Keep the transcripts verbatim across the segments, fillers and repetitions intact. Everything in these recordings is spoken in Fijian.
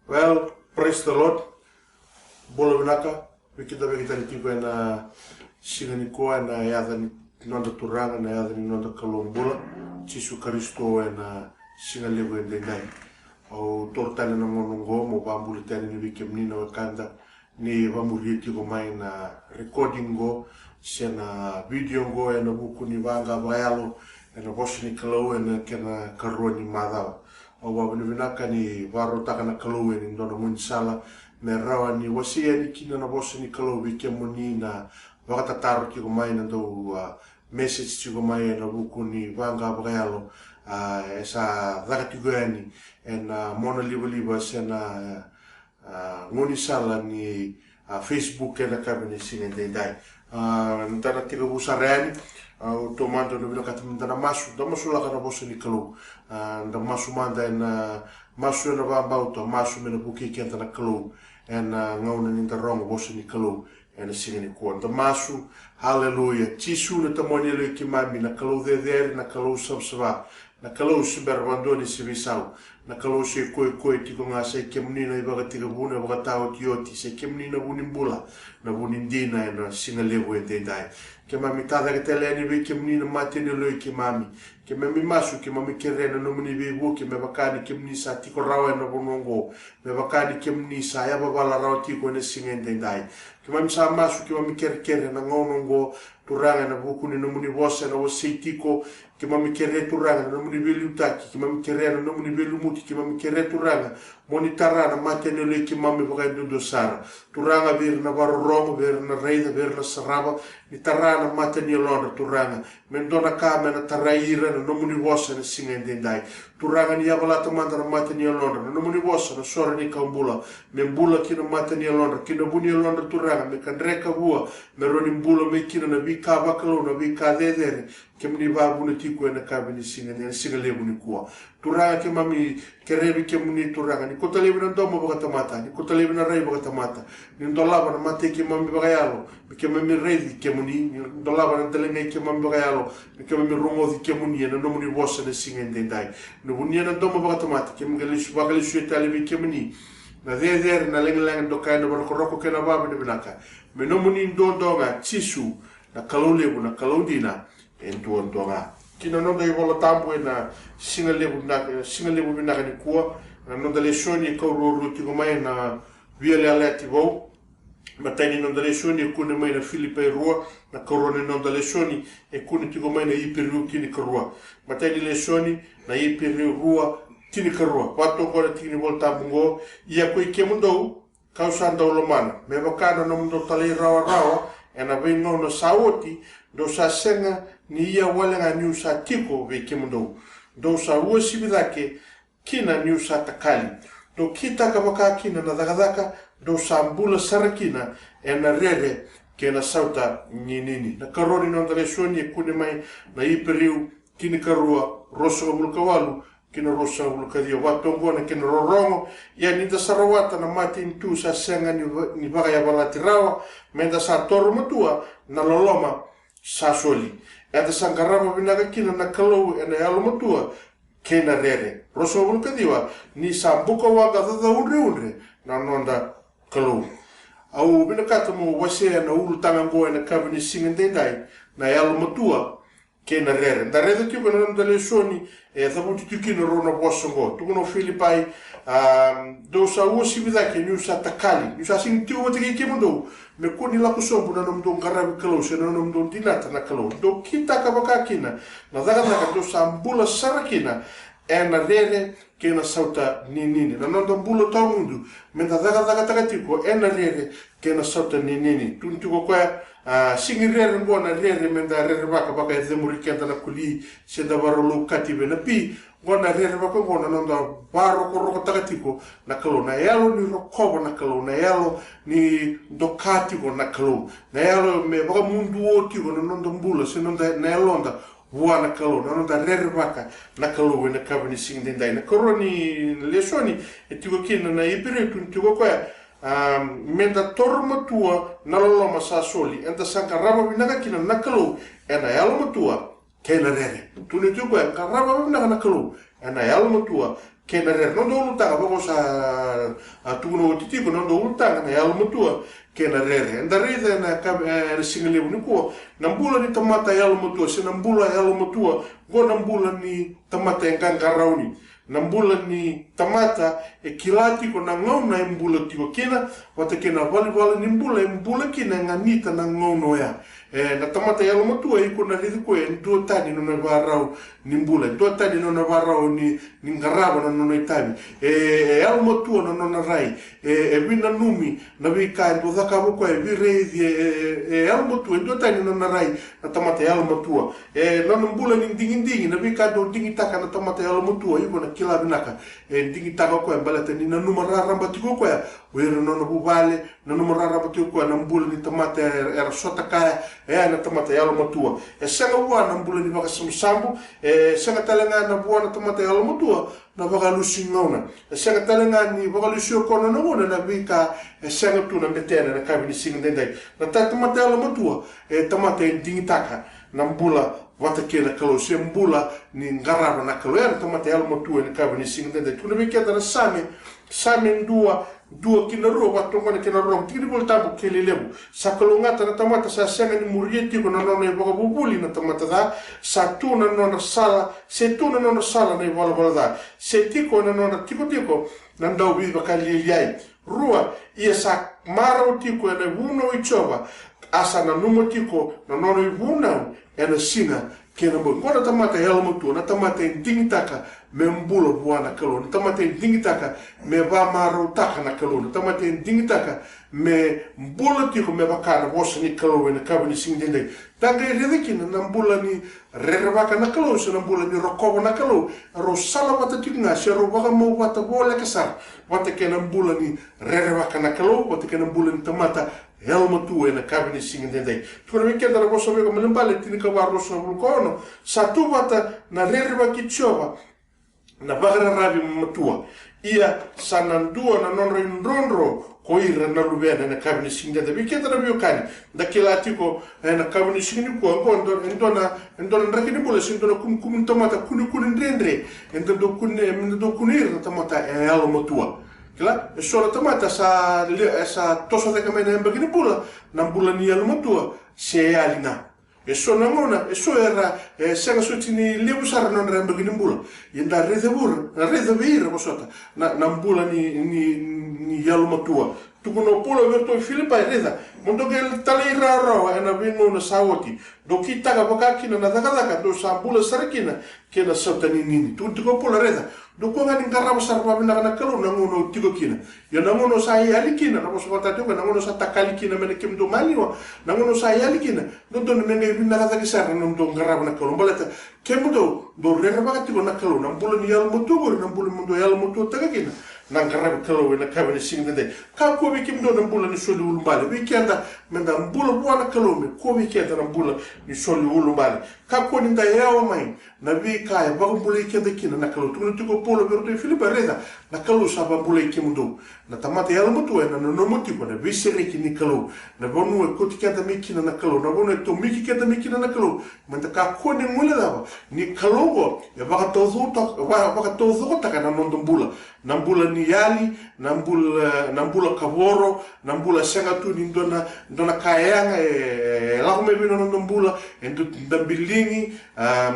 Well, praise the Lord. Bula vinaka vei keda, vei keda tiko ena siga nikua, ena yaca ni noda Turaga, ena yaca ni noda Kalou bula, Jisu Karisito, ena siga levu edaidai. Au taura tale na gauna oqo meu vakabula tale yani vei kemuni na wekada ni vamuria tiko mai na recording oqo se na video oqo ena vuku ni vaqa vakayalo ena vosa ni Kalou ena kena ikarua ni macawa. Au vakavinavinaka ni vakarautaka na Kalou ena dua na gaunisala me rawa ni wasei yani kina na vosa ni Kalou vei kemuni na vakatataro tiko mai, na dau, ah, message tiko mai ena vuku ni vaqa vakayalo, ah, e sa caka tiko yani ena, ah, mona livaliva se na, ah, gaunisala ni, ah, Facebook ena yakavi ni siga edaidai. Ah, da na tekivu sara yani. Ah, au taumada na vinakata me da na masu, da masulaka na vosa ni Kalou. Ah, da masu mada ena masu ena vakabauta, masu me na vukei keda na Kalou ena, ah, gauna ni da rogo vosa ni Kalou ena siga nikua. Da masu. Haleluya. Jisu na Tamani yaloi keimami, na Kalou cecere, na Kalou savasava, na Kalou se bera vakadua ni se veisau, na Kalou se koya koya tiko ga. Sai kemuni na ivakatekivu, na ivakataotioti, sai kemuni na vu ni bula, na vu ni dina ena siga levu edaidai. Keimami tacake tale yani vei kemuni na mata ni yaloi keimami. Keimami masu, keimami kerea na nomuni veivuke me vaka ni kemuni sa tiko rawa ena vanua oqo, me vaka ni kemuni sa yavavala rawa tiko ena siga edaidai. Keimami sa masu, keimami kerekere ena gauna oqo, Turaga, ena vuku ni nomuni vosa ena wasei tiko. Keimami kerea, Turaga, na nomuni veiliutaki, keimami kerea na nomuni veilumuti, keimami kerea, Turaga, mo ni tara na mata ni yaloi keimami vakayaduadua sara. Turaga, vei ira na vakarorogo, vei ira na raica, vei ira na sarava, ni tara na mata ni yalodra, Turaga, me dua na ka me na tarai ira na nomuni vosa ena siga edaidai. Turaga, ni yavalata mada na mata ni yalodra na nomuni vosa, na sore ni kawa bula, me bula ki na mata ni yalodra, ki na vu ni yalodra, Turaga, me kadre ka vua, me rawa ni bula mai kina na veika vakalou, na veika cecere kemuni vakavuna tiko ena yakavi ni siga, ena siga levu nikua. Turaga, keimami kerea vei kemuni, Turaga, ni kauta laivi na domo vakatamata, ni kauta laivi na rai vakatamata, ni dolava na mata i keimami vakayalo me keimami raici kemuni, ni dolava na daligai i keimami vakayalo me keimami rogoci kemuni ena nomuni vosa ena siga edaidai. Ni vunia na domo vakatamata, keimami vakalesu, vakalesuya tale vei kemuni na cecere, na lagilagi, dokai, na vakarokoroko kei na vakavinavinaka, me nomuni duadua ga, Jisu, na Kalou levu, na Kalou dina, e duadua ga. Ki na noda iVola Tabu ena siga levu vinaka, siga levu vinaka nikua, na noda lesoni e kau ruarua tiko mai na Via Yaleyaleti Vou. Matai ni noda lesoni e kune mai na Filipai rua, na ikarua ni noda lesoni e kune tiko mai na Iperiu tinikarua. Matai ni lesoni na Iperiu rua, tinikarua. Vatoka na tiki ni Vola Tabu oqo: Ia koi kemudou, ka'u sa dau lomana, me vaka na nomudou talairawarawa ena veigauna sa oti, dou sa sega ni ia wale ga ni'u sa tiko vei kemudou. Dou sa uasivi cake kina ni'u sa takali. Dou kitaka vaka kina na cakacaka dou sa bula sara kina ena rere kei na sauta ninini. Na ikarua ni noda lesoni e kune mai na Iperiu tinikarua, ruasagavulu ka walu ki na ruasagavulu ka ciwa. Vatoka oqo na kena rorogo: Ia ni da sa rawata na matanitu sa sega ni va-, ni vakayavalati rawa, me da sa toro matua na loloma sa soli, eda sa qarava vinaka kina na Kalou ena yalomatua kei na rere. Ruasagavulu ka ciwa: Ni sa bukawaqa cacaudreudre na noda Kalou. Au vinakata meu wasea na ulutaga oqo ena yakavi ni siga edaidai, na yalomatua kei na rere. Da raica tiko na noda lesoni e cavuti tiko kina rua na vosa oqo. Tukuna o Filipai, a, dou sa uasivi cake ni'u sa takali, ni'u sa sega ni tiko vata kei kemudou, me kua ni lako sobu na nomudou qaravi Kalou se na nomudou dinata na Kalou. Dou kitaka vaka kina na cakacaka dou sa bula sara kina ena rere kei na sauta ninini. Na noda bula tawamudu me da cakacakataka tiko ena rere kei na sauta ninini. Tukuna tiko o koya, a, sega ni rere oqo na rere me da rerevaka vaka e cemuri keda na koli se da vakarau laukati vei na pi. Oqo na rerevaka oqo na noda vakarokorokotaka tiko na Kalou, na yalo ni rokova na Kalou, na yalo ni doka tiko na Kalou, na yalo me vakamuduo tiko na noda bula se noda, na yaloda vua na Kalou, na noda rerevaka na Kalou ena yakavi ni siga edaidai. Na ikarua ni lesoni e tiko kina na Iperiu, tukuna tiko o koya, a, me da toro matua na loloma sa soli, eda sa qarava vinaka kina na Kalou ena yalomatua kei na rere. Tukuna tiko o koya, qarava vinaka na Kalou ena yalomatua kei na rere. Noda ulutaga, vaka au sa, a, tukuna oti tiko, noda ulutaga na yalomatua kei na rere. Eda raica ena ka, e, ena siga levu nikua na bula ni tamata yalomatua, se na bula yalomatua, qo na bula ni tamata e qaqarauni. Na bula ni tamata e kila tiko na gauna e bula tiko kina, vata kei na ivalavala ni bula e bula kina, e ganita na gauna oya. E, na tamata yalomatua, iko na raici koya e duatani na nona ivakarau ni bula, e duatani na nona ivakarau ni, ni qarava na nona itavi. E, e yalomatua na nona rai. E, e veinanumi na veika e dau cakava o koya, e veiraici, e, e, e yalomatua, e duatani na nona rai na tamata yalomatua. E, na nona bula ni digidigi, na veika e dau digitaka na tamata yalomatua, iko na kila vinaka. E digitaka o koya baleta ni nanuma raraba tiko o koya o ira na nona vuvale, nanuma raraba tiko o koya na bula ni tamata e, era sota kaya, e, na tamata yalomatua. E sega vua na bula ni vakasabusabu, e sega tale ga na vua na tamata yalomatua na vakalesi gauna. E sega tale ga ni vakalesi o koya na gauna na veika e sega tu na betena ena yakavi ni siga edaidai. Na ta, tamata yalomatua, e tamata e digitaka na bula vata kei na Kalou, se bula ni qarava na Kalou. Ya na tamata yalomatua ena yakavi ni siga edaidai. Tukuna vei keda na Same, Same dua, dua ki na rua, vata toka na kena rua, tikina ni iVolatabu kei Lelevu. Sa kalougata na tamata sa sega ni muria tiko na nona ivakavuvuli na tamata ca, sa tu na nodra sala, se tu na nodra sala na ivalavala ca, se tiko ena nodra tikotiko na dauveivakalialiai. Rua, ia sa marau tiko ena ivunau i Jiova, a sa nanuma tiko na nona ivunau ena siga kei na bogi. Qo na tamata yalomatua, na tamata e digitaka me bula vua na Kalou, na tamata e digitaka me vakamarautaka na Kalou, na tamata e digitaka me bula tiko me vaka na vosa ni Kalou ena yakavi ni siga edaidai. Da qai raica kina na bula ni rerevaka na Kalou, se na bula ni rokova na Kalou, rau sala vata tiko ga, se rau vakamau vata voleka sara, vata kei na bula ni rerevaka na Kalou, vata kei na bula ni tamata yalomatua ena yakavi ni siga edaidai. Tukuna vei keda na Vosa Vakaibalebale tinikava ruasagavulu ka ono, sa tu vata na rerevaki Jiova na vakararavi matua. Ia sa na dua na nodra idrodro ko ira na luvena ena yakavi ni siga edaidai. Vei keda na veiwekani, da kila tiko ena yakavi ni siga nikua, qo e dua, e dua na, e dua na draki ni bula, se dua na kumukumu ni tamata kunekune dredre eda dau kune, eda dau kune ira na tamata e yalomatua. Kila, e so na tamata sa le, e sa toso cake mai na yabaki ni bula, na bula ni yalomatua se yali ga. E so na gauna, e so era, e sega soti ni levu sara na nodra yabaki ni bula. Ia da raica vura, na raica vei ira vosota na, na bula ni, ni, ni yalomatua. Tukuna o Paula vei iratou e Filipai, raica, mo dou qai talairawarawa ena veigauna sa oti, dou kitaka vaka kina na cakacaka dou sa bula sara kina kei na sautaninini. Tukuna tiko o Paula, raica, dou kua ga ni qarava sara vakavinaka na Kalou na gauna o tiko kina. Ia na gauna o sa yali kina, na vosa vata tiko, na gauna o sa takali kina mai na kemudou maliwa, na gauna o sa yali kina, dodonu me qai vinaka cake sara na nomudou qarava na Kalou. Baleta kemudou dou rerevaka tiko na Kalou, na bula ni yalomatua qori, na bula mo dou yalomatuataka kina na qaravi Kalou ena yakavi ni siga edaidai. Kakua vei kemudou na bula ni soli ulubale. Vei keda, meda bula vua na Kalou, me kua vei keda na bula ni soli ulubale. Kakua ni da yawa mai na veika e vakabulai keda kina na Kalou. Tukuna tiko o Paula vei iratou e Filipai, raica, na Kalou sa vakabulai kemudou. Na tamata yalomatua ena nanuma tiko na veisereki ni Kalou, na vanua e kauti keda mai kina na Kalou, na vanua e tomiki keda mai kina na Kalou. Meda kakua ni guilecava ni Kalou oqo e vakataucokotaka, va, vakataucokotaka na noda bula. Na bula ni yali, na bula, na bula kavoro, na bula sega tu ni dua na, dua na ka yaga e, e lako mai vei na noda bula, e dua, da biligi, a,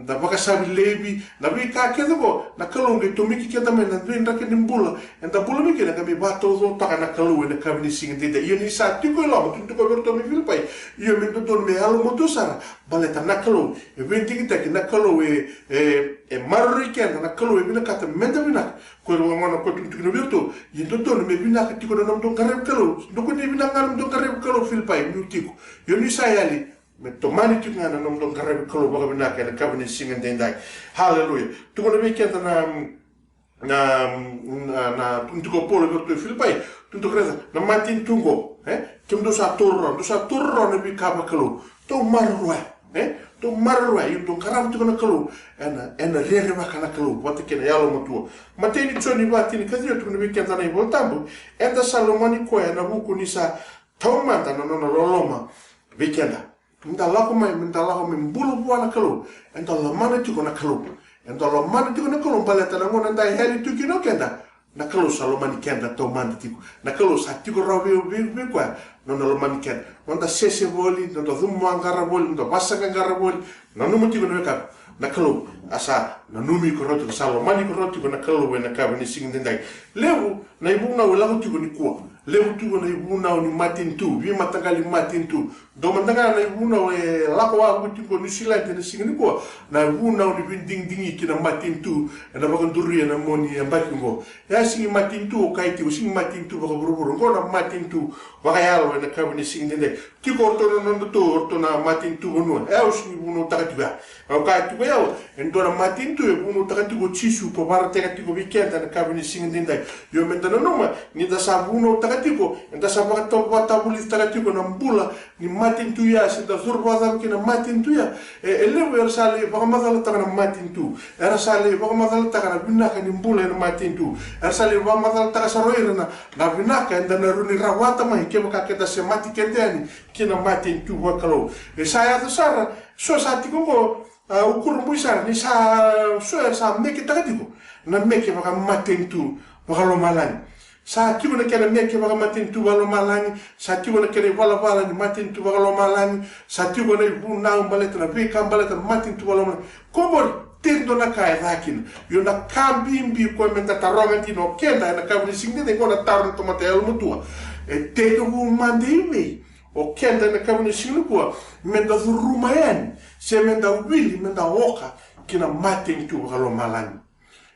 da vakasavi laivi, na veika kece oqo, na Kalou qai tomiki keda mai na dui draki ni bula eda bula mai kina, ka me vakataucokotaka na Kalou ena yakavi ni siga edaidai. Ia ni sa tiko e loma, tukuna tiko vei iratou mai Filipai, ia me dodonu me yalomatua sara, baleta na Kalou e veidigitaki, na Kalou e, e, e maroroi keda, na Kalou e vinakata meda vinaka. Ko ira gona ko tukuna vei iratou, ia dodonu me vinaka tiko na nomudou qaravi Kalou. Dou kua ni vinaka ga na nomudou qaravi Kalou Filipai, niu tiko. Ia ni sa yali, me tomani tiko ga na nomudou qaravi Kalou vakavinaka ena yakavi ni siga edaidai. Haleluya. Tukuna vei keda na, na, na, na tukuna tiko o Paula vei iratou e Filipai, tukuna tiko, raica, na matanitu oqo, e? Kemudou sa taura rawa, dou sa taura rawa na veika vakalou. Dou maroroya, e? Dou maroroya, ia dou qarava tiko na Kalou ena, ena rerevaka na Kalou vata kei na yalomatua. Matai ni Joni va, tinikaciwa, tukuna vei keda na iVolatabu, eda sa lomani koya ena vuku ni sa taumada na nona loloma vei keda. Meda lako mai, meda lako mai bula vua na Kalou, eda lomana tiko na Kalou. Eda lomana tiko na Kalou baleta na gauna eda yali tu kina o keda, na Kalou sa lomani keda taumada tiko. Na Kalou sa tiko rawa vei, vei, vei koya na nona lomani keda. Noda sese voli, noda cumu vaqara voli, noda vasaqaqara voli. Nanuma tiko na wekaqu, na Kalou a sa nanumi iko rawa tiko, sa lomani iko rawa tiko na Kalou ena yakavi ni siga edaidai. Levu na ivunau e lako tiko nikua. Levu tiko na ivunau ni matanitu, veimataqali matanitu. Dua mada ga na ivunau e lako wavoki tiko Niusiladi ena siga nikua, na ivunau ni veidigidigi ki na matanitu ena vakaduri ena mua ni yabaki oqo. E a sigi matanitu o kai tiko, sigi matanitu vakavuravura, oqo na matanitu vakayalo ena yakavi ni siga edaidai. Tiko o ratou na nodratou, o ratou na matanitu vanua. E au sigi vunautaka tiko ya. Au kaya tiko ya, e dua na matanitu e vunautaka tiko o Jisu, ko vakaraitaka tiko vei keda ena yakavi ni siga edaidai. Io, meda nanuma ni da sa vunautaka tiko, eda sa vakata-, vakatavulica tiko na bula ni matanitu ya, se da curu vakacava ki na matanitu ya. E, e levu era sa lai vakamacalataka na matanitu. Era sa lai vakamacalataka na vinaka ni bula ena matanitu. Era sa lai vakamacalataka sara o ira na, na vinaka eda na rawa ni rawata mai kevaka keda semati keda yani ki na matanitu vakalou. E sa yaco sara, so sa tiko oqo, a, ukurabui sara ni sa, so era sa meketaka tiko na meke vakamatanitu vakalomalagi. Sa tiko na kena meke vakamatanitu vakalomalagi, sa tiko na kena ivalavala ni matanitu vakalomalagi, sa tiko na ivunau baleta na veika baleta na matanitu vakalomalagi. Ko qori, tei dua na ka e ca kina. Io, na ka bibi koya meda taroga kina o keda ena yakavi ni siga edaidai, qo na taro na tamata yalomatua. E tekivu mada i vei o keda ena yakavi ni siga nikua, meda curuma yani, se meda wili, meda oka ki na matanitu vakalomalagi.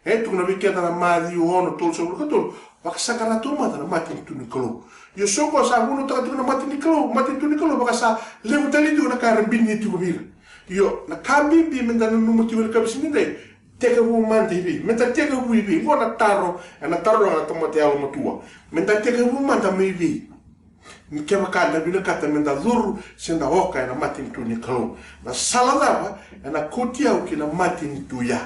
E tukuna vei keda na Maciu ono, tolusagavulu ka tolu, vakasaqara taumada na matanitu ni Kalou. Io, so qo sa vunautaka tiko na mata ni Kalou, matanitu ni Kalou, vaka sa levu tale tiko na ka era binia tiko vei ira. Io, na ka bibi meda nanuma tiko ena yakavi ni siga edaidai, tekivu mada i vei, meda tekivu i vei, qo na taro ena taroga na tamata yalomatua. Meda tekivu mada mai vei? Ni kevaka da vinakata meda curu se da oka ena matanitu ni Kalou, na sala cava ena kauti au ki na matanitu ya?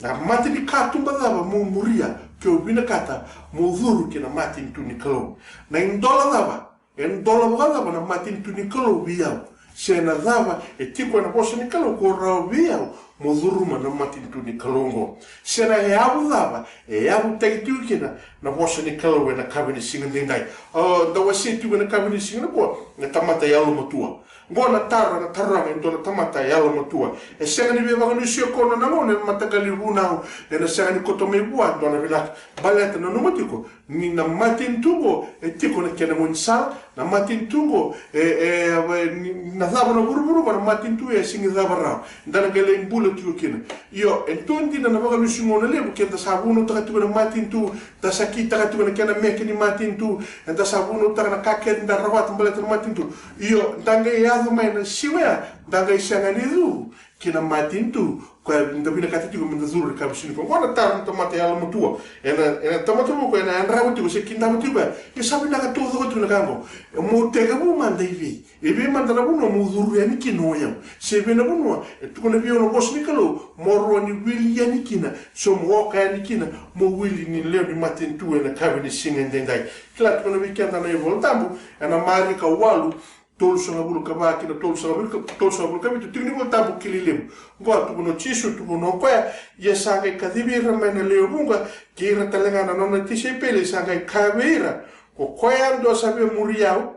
Na mata ni katuba cava meu muria keu vinakata meu curu ki na matanitu ni Kalou? Na idola cava, e dola vakacava na matanitu ni Kalou vei au? Se na cava e tiko ena vosa ni Kalou ko rawa vei au meu curuma na matanitu ni Kalou oqo? Se na yavu cava e yavutaki tiko kina na vosa ni Kalou ena yakavi ni siga edaidai? O, da wasea tiko ena yakavi ni siga nikua na tamata yalomatua. Qo na taro ena taroga e dua na tamata yalomatua. E sega ni veivakalusia koya na gauna ena mataqali vunau, ena sega ni koto mai vua e dua na vinaka. Baleta nanuma tiko ni na matanitu qo e tiko na kena gaunisala, na matanitu qo e, e, e, ni, na cava na vuravura qo, na matanitu e sega ni cava rawa. Da na qai lai bula tiko kina. Io, e dua dina na vakalusi gauna levu keda sa vunautaka tiko na matanitu, da sa kitaka tiko na kena meke ni matanitu, eda sa vunautaka na ka kece da rawata baleta na matanitu. Io, da qai yaco mai na siga ya, da qai sega ni curu ki na matanitu koya da vinakata tiko meda curu ena yakavi ni siga nikua. Qo na taro na tamata yalomatua. Ena, ena tamata vuku ena yadrava tiko se kidava tiko ya. Io, sa vinaka taucoko tiko na ka qo. E mo tekivu mada i vei? E vei mada na vanua mo curu yani kina o yau? Se vei na vanua e tukuna vei au na vosa ni Kalou mo rawa ni wili yani kina, se mo oka yani kina mo wili ni lewe ni matanitu ena yakavi ni siga edaidai? Kila, tukuna vei keda na iVola Tabu ena Marika walu, tolusagavulu ka va kina tolusagavulu ka, tolusagavulu ka vitu, tiko ni iVola Tabu kili levu. Qo a tukuna o Jisu, tukuna o koya: Ia sa qai kacivi ira mai na lewe vuqa, kei ira tale ga na nona tisaipeli, sa qai kaya vei ira: Ko koya yadua sa via muri au,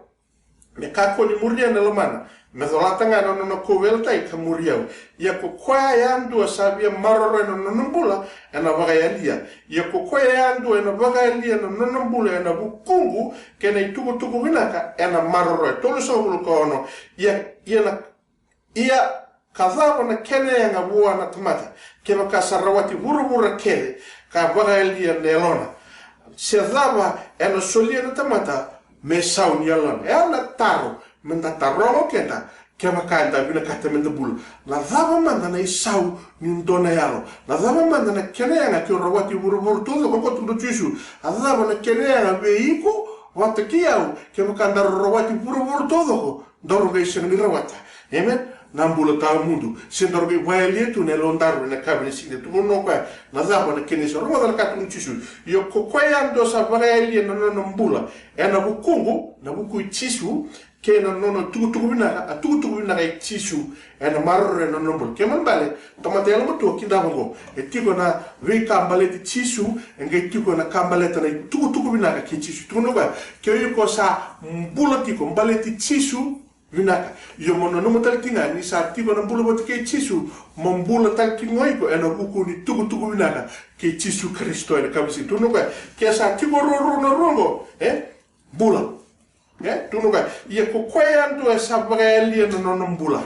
me kakua ni muria na lomana, me colata ga na nona kauveilatai ka muri au. Ia ko koya yadua sa via maroroya na nona bula, ena vakayalia. Ia ko koya yadua ena vakayalia na nona bula ena vukuqu kei na itukutuku vinaka, ena maroroya. Tolusagavulu ka ono. Ia, ia na, ia ka cava na kena yaga vua na tamata, kevaka sa rawati vuravura kece ka vakayalia na yalona? Se cava ena solia na tamata me sau ni yalona? E a na taro meda taroga o keda kevaka eda vinakata meda bula. Na cava mada na isau ni dua na yalo? Na cava mada na kena yaga keu rawati vuravura taucoko? Qo tukuna o Jisu: A cava na kena yaga vei iko vata kei au, kevaka daru rawati vuravura taucoko, daru qai sega ni rawata, amen, na bula tawamudu, se daru qai vakayalia tu na yalodaru ena yakavi ni siga? Tukuna o koya: Na cava na kena isau? Rogoca na ka tukuna o Jisu: Ia ko koya yadua sa vakayalia na nona bula ena vukuqu, na vuku i Jisu, kei na nona tukutuku vinaka, a tukutuku vinaka i Jisu ena maroroi na nona bula. Kena ibalebale, tamata yalomatua, kidava oqo. E tiko na veika baleti Jisu, e qai tiko na ka baleta na itukutuku vinaka kei Jisu. Tukuna o koya, ke o iko sa bula tiko baleti Jisu, vinaka. Io, mo nanuma tale tiko ga ni sa tiko na bula vata kei Jisu, mo bula tale tiko ga o iko ena vuku ni tukutuku vinaka kei Jisu Karisito ena yakavi ni siga. Tukuna o koya, ke sa tiko ruarua na rua oqo, e? Bula. E? Tukuna o koya, ia ko koya yadua e sa vakayalia na nona bula.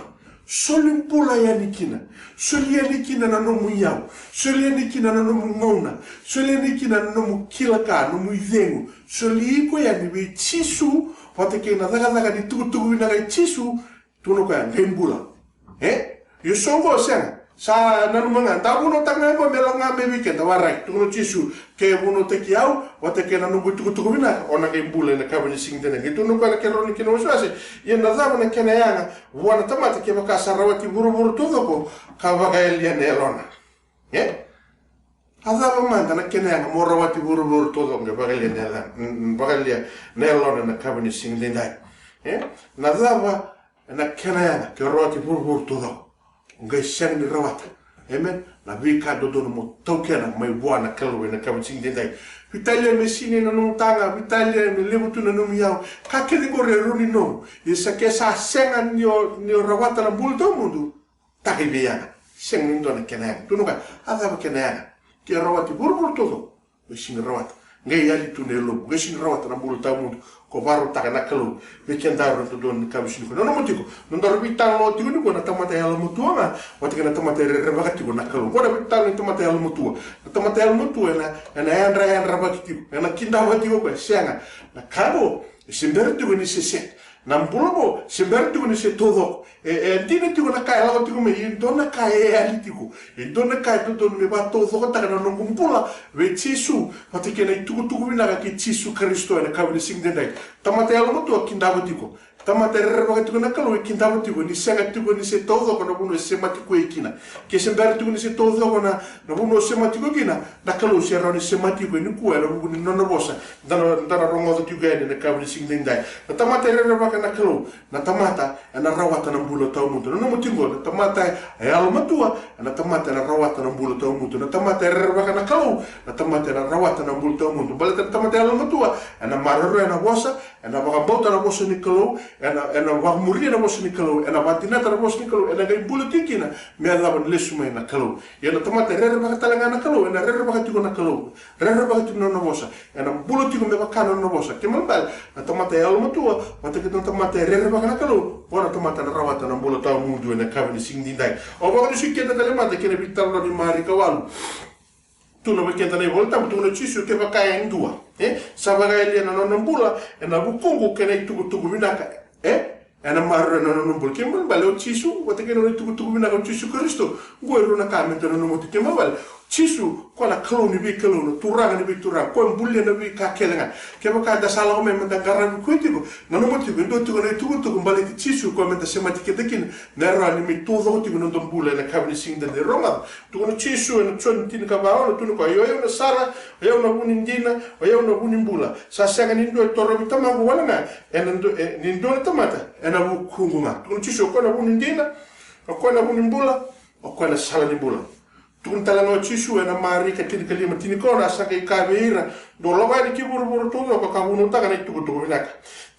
Soli bula yani kina. Soli yani kina na nomu iyau. Soli yani kina na nomu gauna. Soli yani kina na nomu kila ka, nomu icegu. Soli iko yani vei Jisu, vata kei na cakacaka ni tukutuku vinaka i Jisu, tukuna o koya, qai bula. E? Io, so oqo sega. Sa nanuma ga, da vunautaka ga oqo me lako ga mai vei keda, warai. Tukuna o Jisu, ke vunautaki au, vata kei na noqu itukutuku vinaka, o na qai bula ena yakavi ni siga edaidai. Qai tukuna o koya na kedrau na kena wasewase, ia na cava na kena yaga vua na tamata kevaka sa rawati vuravura taucoko ka vakayalia na yalona? E? A cava mada na kena yaga mo rawati vuravura taucoko qai vakayalia na yalona, mm, mm, vakayalia na yalona ena yakavi ni siga edaidai? E? Na cava na kena yaga ke o rawati vuravura taucoko, o qai sega ni rawata, amen, na veika dodonu mo taukena mai vua na Kalou ena yakavi ni siga edaidai? Veitalia me sinai na nomu taga, veitalia me levu tu na nomu iyau. Ka kece oqori e rawa ni nomu. Ia sa, ke sa sega ni o, ni o rawata na bula tawamudu, taga i vei yaga? Sega ni dua na kena yaga. Tukuna o koya, a cava kena yaga? Ke rawati vuravura taucoko, o sega ni rawata. Qai yali tu na yalomu, o sega ni rawata na bula tawamudu ko vakarautaka na Kalou vei kedaru ena dodonu ni yakavi ni siga nikua. Nanuma tiko, nodaru veitalanoa tiko nikua na tamata yalomatua ga vata kei na tamata e rerevaka tiko na Kalou. Oqo na veitalanoa ni tamata yalomatua. Na tamata yalomatua ena, ena yadrayadravaki tiko, ena kidava tiko o koya, sega. Na ka oqo e se bera tiko ni se set. Na bula oqo se bera tiko ni se taucoko. E, e dina tiko na ka e lako tiko mai, e dua na ka e yali tiko. E dua na ka e dodonu me vakataucokotaka na noqu bula vei Jisu vata kei na itukutuku vinaka kei Jisu Karisito ena yakavi ni siga edaidai. Tamata yalomatua kidava tiko. Tamata e rerevaka tiko na Kalou e kidava tiko ni sega tiko ni se taucoko na vanua e semati koya kina. Ke se bera tiko ni se taucoko na, na vanua e semati koya kina, na Kalou se rawa ni semati koya nikua ena vuku ni nona vosa. Da na, da na rogoca tiko yani ena yakavi ni siga edaidai. Na tamata e rerevaka na Kalou, na tamata ena rawata na bula tawamudu. Nanuma tiko, na tamata e yalomatua, na tamata ena rawata na bula tawamudu. Na tamata e rerevaka na Kalou, na tamata ena rawata na bula tawamudu. Baleta na tamata e yalomatua ena maroroya na vosa, ena vakabauta na vosa ni Kalou, ena, ena vakamuria na vosa ni Kalou, ena vakadinata na vosa ni Kalou, ena qai bula tiko kina me yacova ni lesu mai na Kalou. Ia na tamata e rerevaka tale ga na Kalou, ena rerevaka tiko na Kalou, rerevaka tiko na nona vosa, ena bula tiko me vaka na nona vosa. Kena ibalebale, na tamata e yalomatua vata kei na tamata e rerevaka na Kalou, oqo na tamata ena rawata na bula tawamudu ena yakavi ni siga edaidai. Au vakadusui keda tale mada kei na veitalanoa ni Marika walu. Tukuna vei keda na iVolatabu, tukuna o Jisu, kevaka e dua, e, sa vakayalia na nona bula ena vukuqu kei na itukutuku vinaka, e, ena maroroya na nona bula. Kena ibalebale o Jisu vata kei na nona itukutuku vinaka, o Jisu Karisito. Oqo e rua na ka meda nanuma tiko. Kena ibalebale o Jisu, o koya na Kalou ni veikalou, na Turaga ni veituraga, o koya e bulia na veika kece ga. Kevaka da sa lako mai meda qaravi koya tiko, nanuma tiko, e dua tiko na itukutuku baleti Jisu o koya meda semati keda kina, me rawa ni mai taucoko tiko na noda bula ena yakavi ni siga edaidai. Rogoca, tukuna o Jisu ena Joni tinikava ono, tukuna o koya, o yau na sala, o yau na vu ni dina, o yau na vu ni bula. Sa sega ni dua e torovi Tamaqu wale ga ena du-, e, ni dua na tamata ena vukuqu ga. Tukuna o Jisu, o koya na vu ni dina, o koya na vu ni bula, o koya na sala ni bula. Tukuna tale ga o Jisu ena Marika tinikalima, tinikaono, a sa qai kaya vei ira, dou lako yani ki vuravura taucoko ka vunautaka na itukutuku vinaka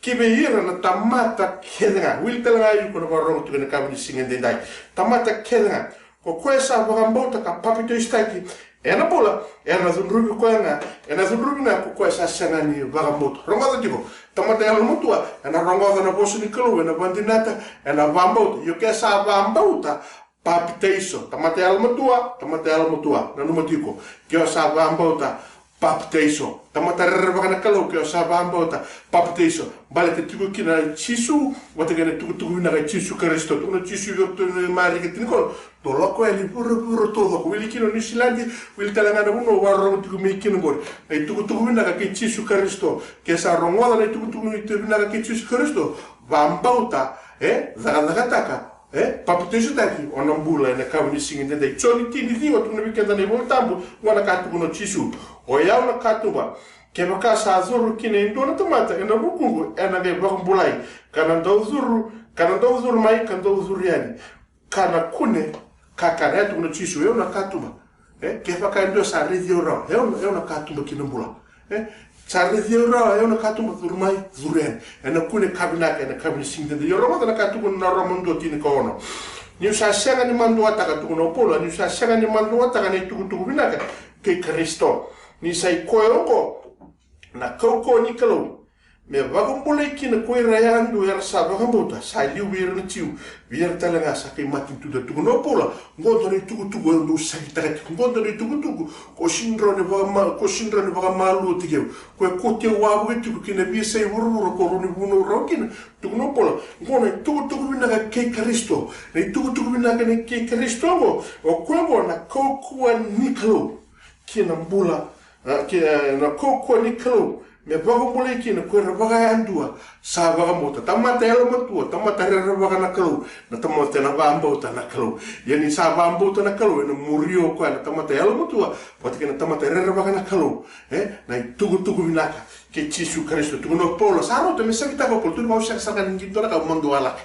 ki vei ira na tamata kece ga. Wili tale ga iko na vakarorogo tiko ena yakavi ni siga edaidai. Tamata kece ga. Ko koya sa vakabauta ka papitaisotaki ena bula, ena cudruvi koya ga, ena cudruvi ga ko koya sa sega ni vakabauta. Rogoca tiko, tamata yalomatua ena rogoca na vosa ni Kalou, ena vakadinata, ena vakabauta. Io, ke sa vakabauta, papitaiso. Tamata yalomatua, tamata yalomatua, nanuma tiko, ke o sa vakabauta, papitaiso. Tamata rerevaka na Kalou, ke o sa vakabauta, papitaiso. Baleta tiko kina o Jisu vata kei na itukutuku vinaka i Jisu Karisito. Tukuna o Jisu vei iratou ena Marika tinikaono, dou lako yani vuravura taucoko. Wili kina o Niusiladi, wili tale ga na vanua o vakarorogo tiko mai kina oqori. Na itukutuku vinaka kei Jisu Karisito. Ke sa rogoca na itukutuku vinaka kei Jisu Karisito, vakabauta, e, cakacakataka, e, papitaisotaki, o na bula ena yakavi ni siga edaidai. Joni tini, ciwa, tukuna vei keda na iVolatabu, oqo na ka tukuna o Jisu. O yau na katuba, Kevaka sa curu kina e dua na tamata ena vukuqu, ena qai vakabulai, ka na dau curu, ka na dau curu mai, ka dau curu yani, ka na kune kakana. E tukuna o Jisu, o yau na katuba. E, kevaka e dua sa raici au rawa, o yau, o yau na katuba ki na bula. E, sa raici au rawa, o yau na katuba, curu mai, curu yani. Ena kune ka vinaka ena yakavi ni siga edaidai. Io, rogoca na ka e tukuna na Roma dua, tinikaono. Niu sa sega ni maduataka, tukuna o Paula, niu sa sega ni maduataka na itukutuku vinaka kei Karisito, ni sa i koya oqo na kaukauwa ni Kalou, me vakabulai kina ko ira yadua era sa vakabauta, sa liu vei ira na Jiu, vei ira tale ga sa kai mate ni tucake. Tukuna o Paula, qo dua na itukutuku au dau sagitaka tiko, qo dua na itukutuku ko sega ni rawa ni vakama-, ko sega ni rawa ni vakamalua tiko au, ko e kauti au wavoki tiko ki na veiyasai vuravura ko rawa ni vunau rawa kina. Tukuna o Paula, qo na itukutuku vinaka kei Karisito. Na itukutuku vinaka ni kei Karisito qo, o koya qo na kaukauwa ni Kalou ki na bula, a, ki, e, na kaukauwa ni Kalou me vakabulai kina ko ira vakayadua sa vakabauta. Tamata yalomatua, tamata rerevaka na Kalou, na tamata ena vakabauta na Kalou. Ia ni sa vakabauta na Kalou, ena muria o koya na tamata yalomatua vata kei na tamata rerevaka na Kalou. E, na itukutuku vinaka kei Jisu Karisito. Tukuna o Paula, sa rauta me sagitaka o Paula, tukuna, au sega sara ga ni qito na ka au madualaka.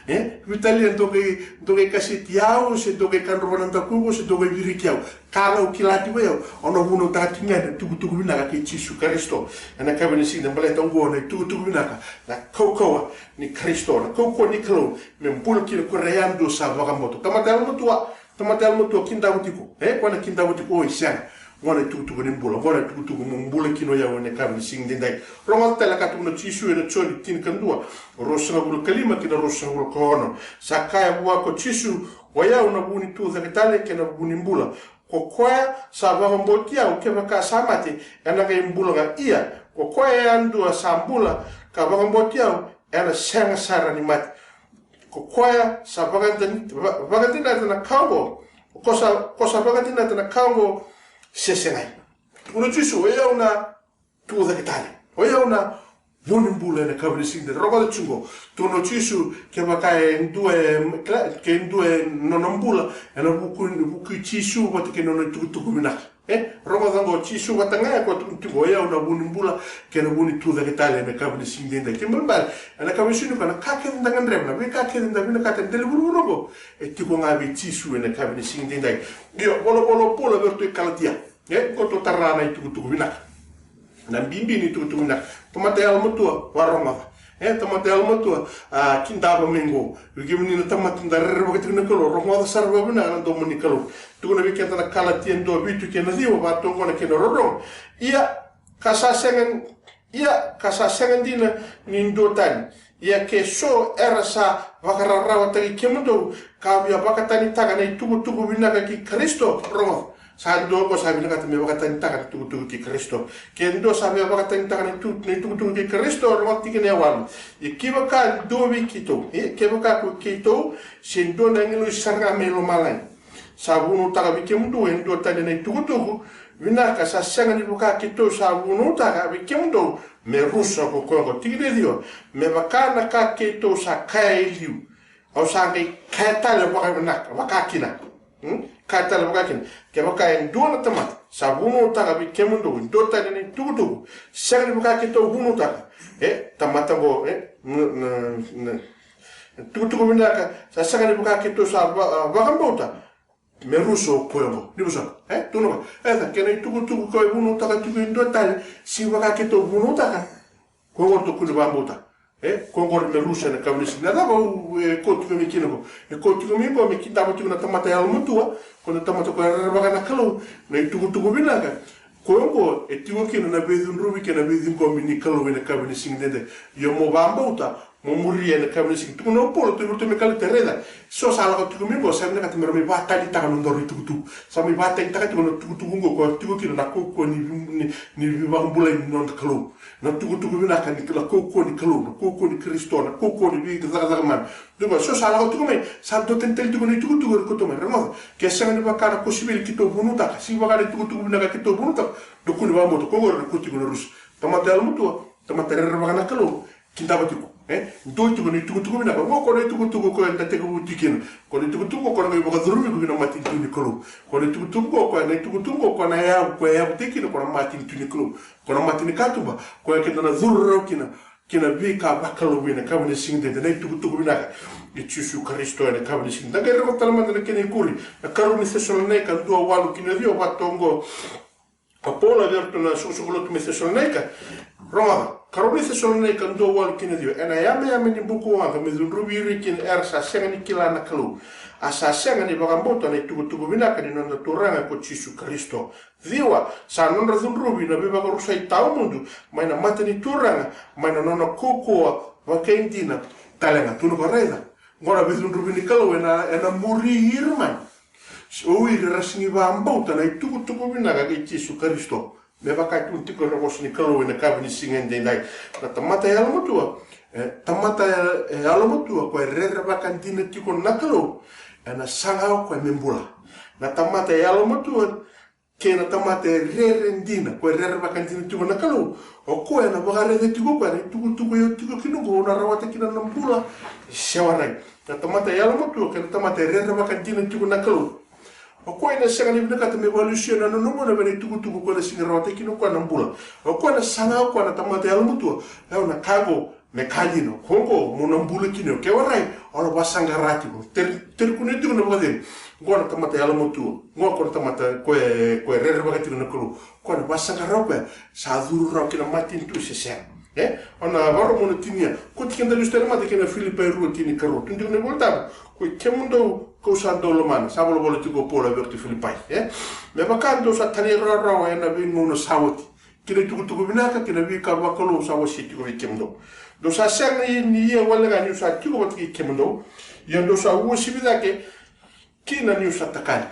E, veitalia dou qai, dou qai kaseti au, se dou qai kadrova na dakuqu, se dou qai viriki au. Ka ga au kila tiko o yau, au na vunautaka tiko ga na itukutuku vinaka kei Jisu Karisito. Ena yakavi ni siga edaidai, baleta oqo na itukutuku vinaka, na kaukauwa ni Karisito, na kaukauwa ni Kalou me bula kina ko ira yadua sa vakabauta. Tamata yalomatua, tamata yalomatua, kidava tiko. E, ko na kidava tiko, oi, sega. Qo na itukutuku ni bula, qo na itukutuku mo bula kina o yau ena yakavi ni siga edaidai. Rogoca tale na ka tukuna o Jisu ena Joni tinikadua, ruasagavulu ka lima kei na ruasagavulu ka ono. Sa kaya vua ko Jisu, o yau na vu ni tucake tale kei na vu ni bula. Ko koya sa vakabauti au, kevaka sa mate, ena qai bula ga. Ia ko koya yadua sa bula ka vakabauti au, ena sega sara ni mate. Ko koya sa vakadin-, va-, vakadinata na ka oqo, ko sa, ko sa vakadinata na ka oqo, se segai. Tukuna o Jisu, o yau na tucake tale, o yau na vu ni bula ena yakavi ni siga edaidai. Rogoca tiko qo, tukuna o Jisu, kevaka e dua e, ke dua e nona bula ena vuku, vuku i Jisu vata kei na nona itukutuku vinaka. E, rogoca qo, Jisu vata ga e koya tukuna tiko, o yau na vu ni bula kei na vu ni tucake tale ena yakavi ni siga edaidai. Kena ibalebale, ena yakavi ni siga nikua, na ka kece da gadreva, na veika kece da vinakata ena dela ni vuravura oqo, e tiko ga vei Jisu ena yakavi ni siga edaidai. Io, volavola o Paula vei iratou i Kalatia. E, qo tou tara na itukutuku vinaka. Na bibi ni itukutuku vinaka. Tamata yalomatua, vakarogoca. E, tamata yalomatua, a, kidava mai qo. Vei kemuni na tamata da rerevaka tiko na Kalou, rogoca sara vakavinaka na domo ni Kalou. Tukuna vei keda na Kalatia dua, vitu kei na ciwa, vaka tu qo na kena rorogo. Ia ka sa sega, ia ka sa sega dina ni duatani. Ia ke so era sa vakararawataki kemudou, ka via vakatanitaka na itukutuku vinaka kei Karisito, rogoca. Sa dua ko sa vinakata me vakatanitaka na itukutuku kei Karisito. Ke dua sa via vakatanitaka na itu-, na itukutuku kei Karisito, rogoca tikina e walu. Ia kevaka dua vei keitou, e, kevaka ko keitou, se dua na agilosi sara ga mai lomalagi, sa vunautaka vei kemudou e dua tani na itukutuku vinaka, sa sega ni vaka keitou sa vunautaka vei kemudou, me rusa ko koya oqo. Tikina e ciwa, me vaka na ka keitou sa kaya e liu, au sa qai kaya tale vakavinaka, vakakina. Hmm? Kaya tale vakakina. Kevaka e dua na tamata sa vunautaka vei kemudou e dua tani na itukutuku, sega ni vaka keitou vunautaka. E, tamata oqo, e, na, na, na, tukutuku vinaka, sa sega ni vaka keitou sa va-, a, vakabauta, me rusa o koya oqo. Ni vosota. E, tukuna vaka. E, sa kena itukutuku ko e vunautaka tiko e dua tale, sega ni vaka keitou vunautaka, ko oqo ratou kua ni vakabauta. E, ko oqo me rusa ena yakavi ni siga. Na cava au, e, kauti iko mai kina qo? E, kauti iko mai qo me kidava tiko na tamata yalomatua, ko na tamata ko e rerevaka na Kalou, na itukutuku vinaka. Ko oqo e tiko kina na veicudruvi kei na veiciqomi ni Kalou ena yakavi ni siga edaidai. Ia mo vakabauta, mo muria ena yakavi ni siga. Tukuna o Paula tu vei iratou mai Kalatia, raica, so sa lako tiko mai qo, sa vinakata me ra mai vakatanitaka na nodaru itukutuku. Sa mai vakatanitaka tiko na itukutuku oqo, ko tiko kina na kaukauwa ni, ni, ni veivakabulai ni noda Kalou. Na tukutuku vinaka ni, na kaukauwa ni Kalou, na kaukauwa ni Karisito, na kaukauwa ni veicakacaka mana. Dua, so sa lako tiko mai, sa dua tani tale tiko na itukutuku era kauta mai, rogoca. Ke sega ni vaka na kosipeli keitou vunautaka, sega ni vaka na itukutuku vinaka keitou vunautaka, dou kua ni vakabauta, ko oqori na kua tiko na rusa. Tamata yalomatua, tamata rerevaka na Kalou, kidava tiko. E dua tiko na itukutuku vinaka. Oqo ko na itukutuku ko eda tekivu tiko kina. Ko na itukutuku ko na qai vakacuruvi iko ki na matanitu ni Kalou. Ko na itukutuku ko, ko na itukutuku ko, ko na yavu, ko yavutaki kina ko na matanitu ni Kalou. Ko na mata ni katuba ko ya keda na curu rawa kina ki na veika vakalou ena yakavi ni siga edaidai, na itukutuku vinaka i Jisu Karisito ena yakavi ni siga edaidai. Da qai raica tale mada na kena ikuri, na karua ni Cesalonaika dua walu ki na ciwa, vaka oqo. O Paula vei iratou na soqosoqo lotu mai Cesalonaika. Rogoca, karua ni Cesalonaika dua walu ki na ciwa. Ena yameyame ni bukawaqa me cudruvi ira kina era sa sega ni kila na Kalou, a sa sega ni vakabauta na itukutuku vinaka ni noda Turaga ko Jisu Karisito. Ciwa, sa nodra cudruvi na veivakarusai tawamudu mai na mata ni Turaga, mai na nona kaukauwa vakaidina tale ga. Tukuna ko, raica, oqo na veicudruvi ni Kalou ena, ena muri ira mai o ira era sega ni vakabauta na itukutuku vinaka kei Jisu Karisito. Me vaka e tukuna tiko na vosa ni Kalou ena yakavi ni siga edaidai, na tamata yalomatua, e, tamata e, e yalomatua ko e rerevaka dina tiko na Kalou, ena saga o koya me bula. Na tamata yalomatua kei na tamata e rere dina, ko e rerevaka dina tiko na Kalou, o koya ena vakaraica tiko o koya na itukutuku e tiko kina oqo, au na rawata kina na bula se warai. Na tamata yalomatua kei na tamata e rerevaka dina tiko na Kalou, o koya ena sega ni vinakata me vakalesui na nona gauna vei na itukutuku ko ena sega ni rawata kina o koya na bula. O koya ena saga o koya na tamata yalomatua, au na ka oqo me ka dina, ko oqo mo na bula kina, ke warai, au na vakasaqara tiko. Teri, teri kune tiko na vakacegu. Oqo na tamata yalomatua. Oqo ko na tamata ko e, ko e rerevaka tiko na Kalou. Ko na vakasaqara o koya sa curu rawa ki na matanitu se sega. E? Au na vakarau mo na tinia. Ko tiko keda lesu tale mada kei na Filipai rua, tinikarua. Tukuna tiko na iVolatabu, ko i kemudou kau sa dau lomana. Sa volavola tiko o Paula vei iratou Filipai. E? Me vaka dou sa talairawarawa ena veigauna sa oti ki na itukutuku vinaka kei na veika vakalou sa wasei tiko vei kemudou. Dou sa sega ni ia wale ga niu sa tiko vata kei kemudou, ia dou sa uasivi cake kina niu sa takali.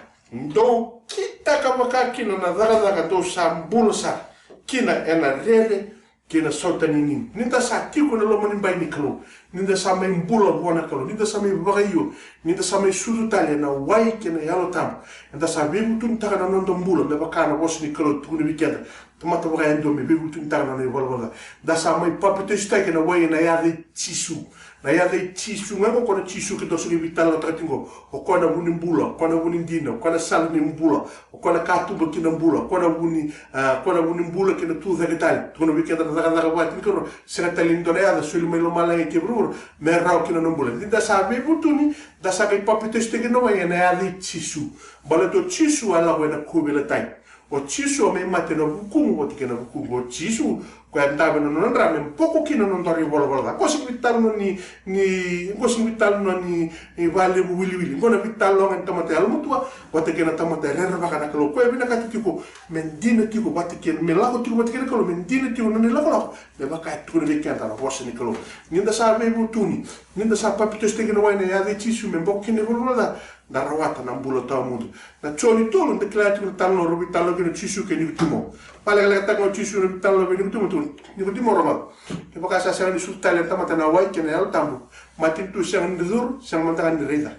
Dou kitaka vaka kina na cakacaka dou sa bula sara kina ena rere kei na sautaninini. Ni da sa tiko ena loma ni bai ni Kalou, ni da sa mai bula vua na Kalou, ni da sa mai vakaio, ni da sa mai sucu tale ena wai kei na Yalo Tabu, eda sa veivutunitaka na noda bula me vaka na vosa ni Kalou tukuna vei keda. Tamata vakayadua me veivutunitaka na nona ivalavala ca. Da sa mai papitaisotaki ena wai ena yaca i Jisu. Na yaca i Jisu ga oqo, ko na Jisu keitou sa qai veitalanoataka tiko. O koya na vu ni bula, o koya na vu ni dina, o koya na sala ni bula, o koya na katuba ki na bula, o koya na vu ni, a, o koya na vu ni bula kei na tu cake tale. Tukuna vei keda na Cakacaka va, tinikarua, sega tale ni dua na yaca soli mai lomalagi kei vuravura me rawa kina na bula. Ni da sa veivutuni, da sa qai papitaisotaki ena wai ena yaca i Jisu. Baleta o Jisu a lako ena kauveilatai. O Jisu a mai mate ena vukuqu vata kei na vukuqu. O Jisu ko e a dave na nona dra me boko kina na nodaru ivalavala ca. Qo sega ni veitalanoa ni, ni, qo sega ni veitalanoa ni, ni vakalevu wiliwili. Qo na veitalanoa ga ni tamata yalomatua vata kei na tamata e rerevaka na Kalou. Ko e vinakata tiko me dina tiko vata kei, me lako tiko vata kei na Kalou, me dina tiko na nona ilakolako, me vaka e tukuna vei keda na vosa ni Kalou. Ni da sa veivutuni, ni da sa papitaisotaki ena wai ena yaca i Jisu me boko kina na ivalavala ca, da rawata na bula tawamudu. Na Joni tolu, da kila tiko na italanoa rau veitalanoa kina o Jisu kei Nikotimo. Vakalekalekataka ga o Jisu na veitalanoa vei Nikotimo, tu, Nikotimo, rogoca. Kevaka sa sega ni sucu tale na tamata ena wai kei na Yalo Tabu, matanitu sega ni curu, sega mada ga ni raica.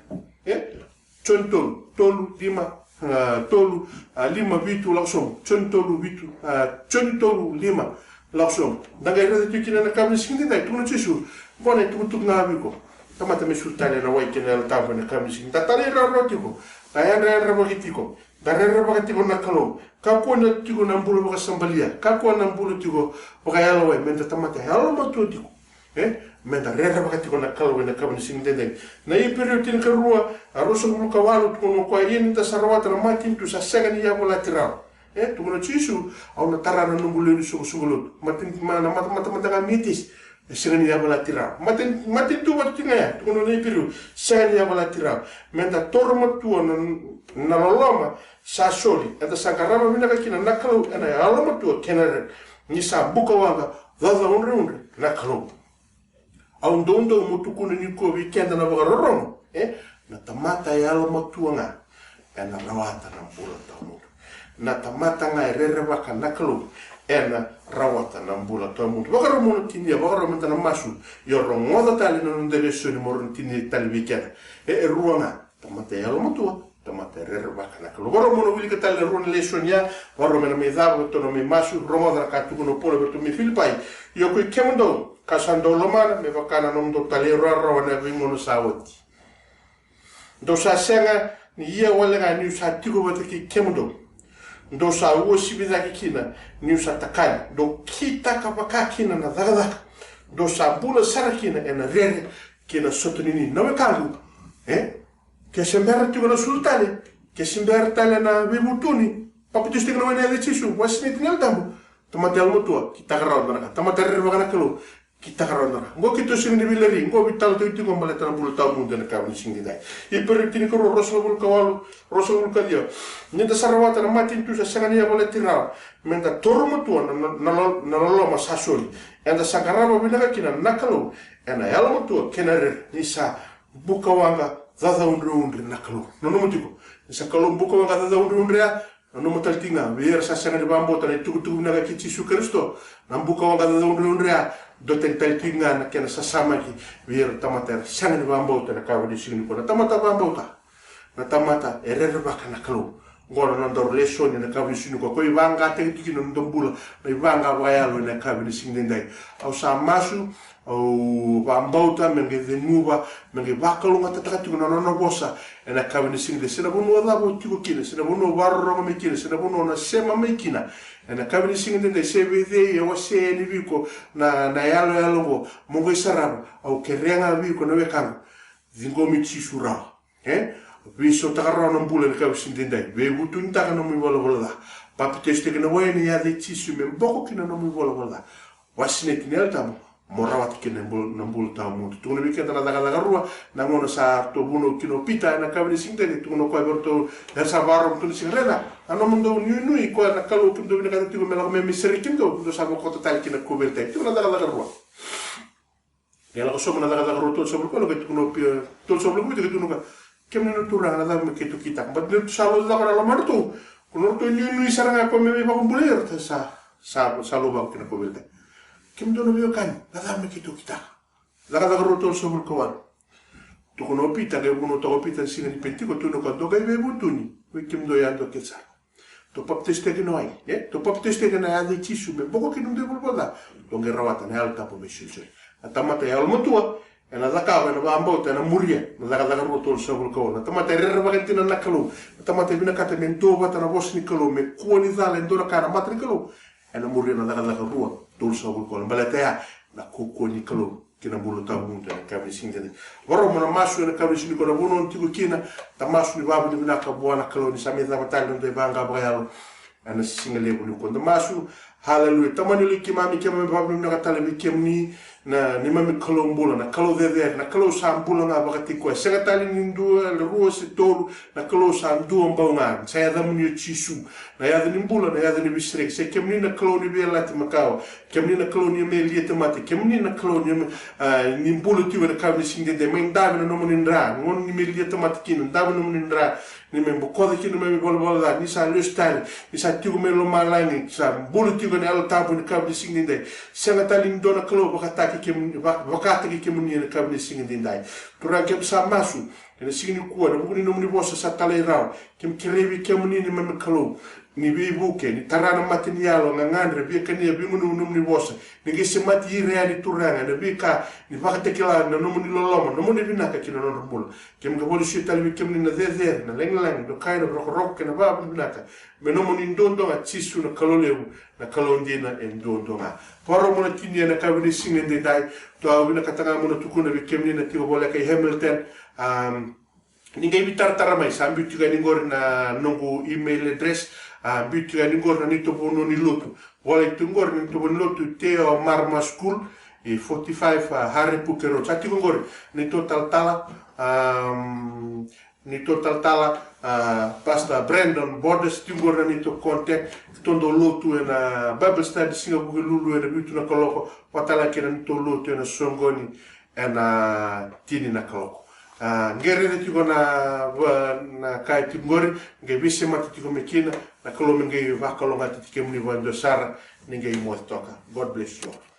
E? Joni tolu, tolu, lima, a, tolu, a, lima, vitu, lako sobu. Joni tolu, vitu, a, Joni tolu, lima, lako sobu. Da qai raica tiko kina ena yakavi ni siga edaidai, tukuna o Jisu, qo na itukutuku ga vei iko. Tamata me sucu tale ena wai kei na Yalo Tabu ena yakavi ni siga. Da talairawarawa tiko, da yadrayadravaki tiko, da rerevaka tiko na Kalou. Kakua ni tiko na bula vakasabalia, kakua na bula tiko vakayalowai, me da tamata yalomatua tiko. E? Me da rerevaka tiko na Kalou ena yakavi ni siga edaidai. Na Iperiu tinikarua, a, ruasagavulu ka walu, tukuna o koya, ia ni da sa rawata na matanitu sa sega ni yavalati rawa. E, tukuna o Jisu, au na tara na noqu lewe ni soqosoqo lotu. Matan-, ma-, na mata-, matamata ga metesi, e sega ni yavalati rawa. Matan-, matanitu vata tiko ga ya, tukuna na Iperiu, sega ni yavalati rawa. Me da taura matua na, na loloma sa soli, eda sa qarava vinaka kina na Kalou ena yalomatua kei na rere. Ni sa bukawaqa, caucaudredre na Kalou. Au doudou meu tukuna nikua vei keda na vakarorogo, e, na tamata yalomatua ga ena rawata na bula tawamudu. Na tamata ga e rerevaka na Kalou ena rawata na bula tawamudu. Vakarau meu na tinia, vakarau meda na masu, ia rogoca tale na noda lesoni meu na tinia tale vei keda. E, e rua ga, tamata yalomatua, tamata e rerevaka na Kalou. Varau mo na wilika tale na rua na lesoni ya, varau me na mai cava, ratou na mai masu, rogoca na ka tukuna o Paula vei ratou mai Filipai. Ia koi kemudou ka sa dau lomana, me vaka na nomudou talairawarawa ena veigauna sa oti. Dou sa sega ni ia wale ga niu sa tiko vata kei kemudou. Dou sa uasivi cake kina niu sa takali. Dou kitaka vaka kina na cakacaka. Dou sa bula sara kina ena rere kei na sotonini. Na wekaqu, e? Ke se bera tiko na sulu tale, ke se bera tale na veivutuni, papitaisotaki ena wai ena yaca i Jisu, vakasinaiti ena Yalo Tabu, tamata yalomatua kitaka rawa na ka, tamata rerevaka na Kalou kitaka rawa na ka. Oqo keitou sega ni veilari, oqo veitalataki tiko baleta na bula tawamudu ena yakavi ni siga edaidai. Iperiu tinikarua, ruasagavulu ka walu, ruasagavulu ka ciwa. Ni da sa rawata na matanitu sa sega ni yavalati rawa, me da toro matua na, na, na lo-, na loloma sa soli. Eda sa qarava vinaka kina na Kalou ena yalomatua kei na rere, ni sa bukawaqa cacaudreudre na Kalou. Nanuma tiko, ni sa Kalou bukawaqa cacaudreudre ya, nanuma tale tiko ga vei ira sa sega ni vakabauta na itukutuku vinaka kei Jisu Karisito, na bukawaqa cacaudreudre ya, dua tani tale tiko ga na kena sasamaki vei ira tamata era sega ni vakabauta ena yakavi ni siga nikua. Na tamata vakabauta, na tamata e rerevaka na Kalou. Oqo na nodaru lesoni ena yakavi ni siga nikua, ko ivagataki tiko kina na noda bula, na ivaga vakayalo ena yakavi ni siga edaidai. Au sa masu, au vakabauta me qai ceguva, me qai vakalougatataka tiko na nona vosa ena yakavi ni siga edaidai. Se na vanua cava o tiko kina, se na vanua o vakarorogo mai kina, se na vanua o na sema mai kina ena yakavi ni siga edaidai, se vei cei e wasea yani vei iko na, na yaloyalo oqo, mo qai sarava. Au kerea ga vei iko na wekaqu, ciqomi Jisu rawa. E? Veisautaka rawa na bula ena yakavi ni siga edaidai. Veivutunitaka na nomu ivalavala ca. Papitaisotaki ena wai ena yaca i Jisu me boko kina na nomu ivalavala ca. Vakasinaiti ena Yalo Tabu, mo rawata kina na bula, na bula tawamudu. Tukuna vei keda na Cakacaka rua, na gauna sa ratou vunau kina o Pita ena yakavi ni siga edaidai, tukuna o koya vei ratou, era sa vakarorogo tu na siga, raica, na nomudou nuinui, koya na Kalou kemudou vinakata tiko me lako mai me sereki kemudou, kemudou sa vakota tale kina na kauveilatai. Tukuna na Cakacaka rua. Qai lako sobu na Cakacaka rua tolusagavulu ka walu, qai tukuna o Pita, tolusagavulu ka vitu, qai tukuna o koya, kemuni na Turaga, na cava me keitou kitaka? Baleta ni ratou sa lako cake na lomadratou, ko na ratou nuinui sara ga o koya me mai vakabulai iratou, sa, sa, sa lako vaka kina na kauveilatai. Kemudou na veiwekani, na cava me keitou kitaka? Cakacaka rua tolusagavulu ka walu. Tukuna o Pita, qai vunautaka o Pita na siga ni Penitiko, tukuna o koya, dou qai veivutuni, oi kemudou yadua kece sara. Tou papitaisotaki ena wai, e? Tou papitaisotaki ena yaca i Jisu me boko kina na nomudou ivalavala ca. Tou qai rawata na Yalo Tabu me isolisoli. Na tamata yalomatua ena cakava, ena vakabauta, ena muria na Cakacaka rua tolusagavulu ka walu. Na tamata e rerevaka dina na Kalou, na tamata e vinakata me duavata na vosa ni Kalou, me kua ni cala e dua na ka ena mata ni Kalou, ena muria na Cakacaka rua tolusagavulu ka walu. Baleta ya na kaukauwa ni Kalou ki na bula tawamudu ena yakavi ni siga edaidai. Varau mo na masu ena yakavi ni siga nikua, na vanua o tiko kina, da masu ni vakavinavinaka vua na Kalou ni sa mai cava tale na noda ivaqa vakayalo ena siga levu nikua. Da masu. Haleluya. Tamai, ni laki keimami, keimami vakavinavinaka tale vei kemuni, na neimami Kalou bula, na Kalou cecere, na Kalou sa bula ga vakataki koya. Sega tale ni dua, na rua se tolu, na Kalou sa dua bau ga. Sa yacamuni o Jisu, na yaca ni bula, na yaca ni veisereki. Sa i kemuni na Kalou ni veiyalayalati makawa. Kemuni na Kalou ni mai lia tamata, kemuni na Kalou ni mai, a, ni bula tiko ena yakavi ni siga edaidai, mai dave na nomuni dra, gauna ni mai lia tamata kina, dave na nomuni dra, ni mai bokoca kina na neimami ivalavala ca, ni sa lesu tale, ni sa tiko mai lomalagi, sa bula tiko ena Yalo Tabu ena yakavi ni siga edaidai. Sega tale ni dua na Kalou vakataki kemuni, va-, vakataki kemuni ena yakavi ni siga edaidai. Turaga, keimami sa masu ena siga nikua, ena vuku ni nomuni vosa sa talai rawa. Keimami kerei vei kemuni na neimami Kalou ni veivuke, ni tara na mata ni yalo, gagadre, via kania, via gunuva na nomuni vosa. Ni qai semati ira yani, Turaga, ena veika ni vakatakila na nomuni loloma, nomuni vinaka ki na nodra bula. Keimami qai vakalesuya tale vei kemuni na cecere, na lagilagi, dokai, na vakarokoroko kei na vakavinavinaka me nomuni duadua ga, Jisu na Kalou levu, na Kalou dina e duadua ga. Varau mo na tinia ena yakavi ni siga edaidai. Tou vinakata ga mo na tukuna vei kemuni na tiko voleka i Hamilton. Am, ni qai veitaratara mai, sa biu tiko yani qori na noqu email address, a, biu tiko yani qori na neitou vanua ni lotu. Volai tu qori na neitou vanua ni lotu, Te Ao Marama School, e forty-five, a, Hare Puke Road. Sa tiko qori neitou talatala, am, neitou talatala, a, Pastor Brandon Borders, tiko qori na neitou contact. Neitou dau lotu ena Bible study siga Vukelulu ena vitu na kaloko, vaka tale ga kei na neitou lotu ena soqoni ena tini na kaloko. A, qai raica tiko na, va, na ka e tiko qori, qai veisemati tiko mai kina, na Kalou me qai vakalougatataki kemuni vakadua sara, ni qai moce toka. God bless you all.